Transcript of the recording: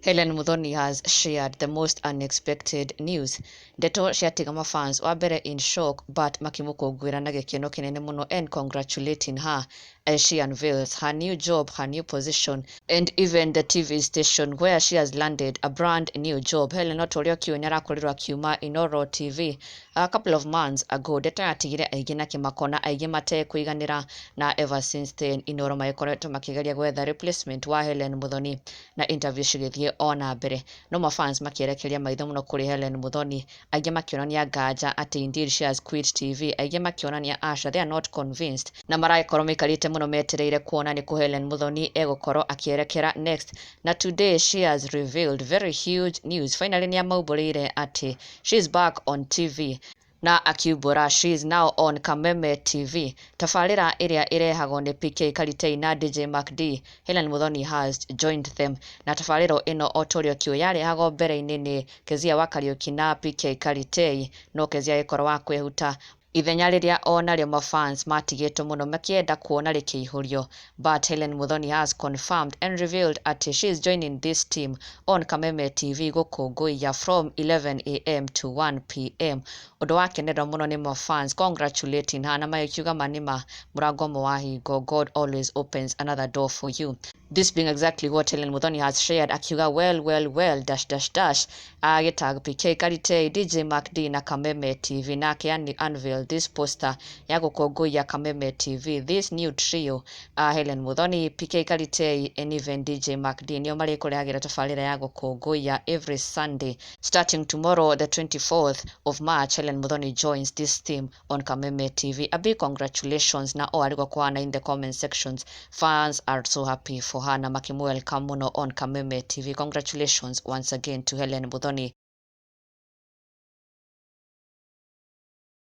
Hellen Muthoni has shared the most unexpected news. Ndeto ciatiga mafans wa mbere in shock, but makĩmũkũngũĩra na gĩkeno kĩnene mũno and congratulating her as she unveils her new job, her new position, and even the TV station where she has landed a brand new job. Hellen, no ta ũrĩa ũkĩũĩ, nĩ arakorirwo akiuma Inooro TV a couple of months ago. Ndeto yatigire aingĩ na kĩmako na aingĩ matekũiganĩra, na ever since then Inooro magĩkoretwo makĩgeria gwetha replacement wa Hellen Muthoni na interview cigĩthiĩ ona mbere, no mafans makĩerekeria maitho mũno kũrĩ Hellen Muthoni, aingĩ makĩonania nganja atĩ indeed she has quit TV, aingĩ makĩonania aca, they are not convinced, na maragĩkorwo maikarĩte mũno metereire kuona nĩ kũ Hellen Muthoni egũkorwo akĩerekera next. Na today she has revealed very huge news. Finally nĩ amaumbũrĩire atĩ she is back on TV, na akiumbũra she is now on Kameme TV, tabarĩra ĩrĩa ĩrehagwo nĩ PK Karitei na DJ Mac D. Hellen Muthoni has joined them, na tabarĩra ĩno, o ta ũrĩa ũkĩũĩ, yarehagwo mbere-inĩ nĩ Kezia wa Kariuki na PK Karitei, no Kezia agĩkorwo wa kwĩhuta ithenya rĩrĩa onarĩo mafans matigĩtwo mũno makĩenda kuona rĩkĩihũrio. But Hellen Muthoni has confirmed and revealed atĩ she is joining this team on Kameme TV gũkũngũiya from 11 a.m. to 1 p.m. Ũndũ wa kenererwo mũno nĩ mafans congratulating her na magĩkiuga manĩma mũrango ũmwe wahingwo, God always opens another door for you. This being exactly what Hellen Muthoni has shared, akiuga, "Well, well, well, dash dash dash," agĩtag PK Karitei, DJ Mac D na Kameme TV, nake unveil this poster ya gũkũngũiya Kameme TV, this new trio, Hellen Muthoni, PK Karitei and even DJ Mac D, nĩo marĩkũrehagĩra tabarĩra ya gũkũngũiya every Sunday starting tomorrow, the 24th of March. Hellen Muthoni joins this team on Kameme TV. A big congratulations na o arĩgo kũhana in the comment sections. Fans are so happy for her na makĩmwelcome mũno on Kameme TV. Congratulations once again to Hellen Muthoni.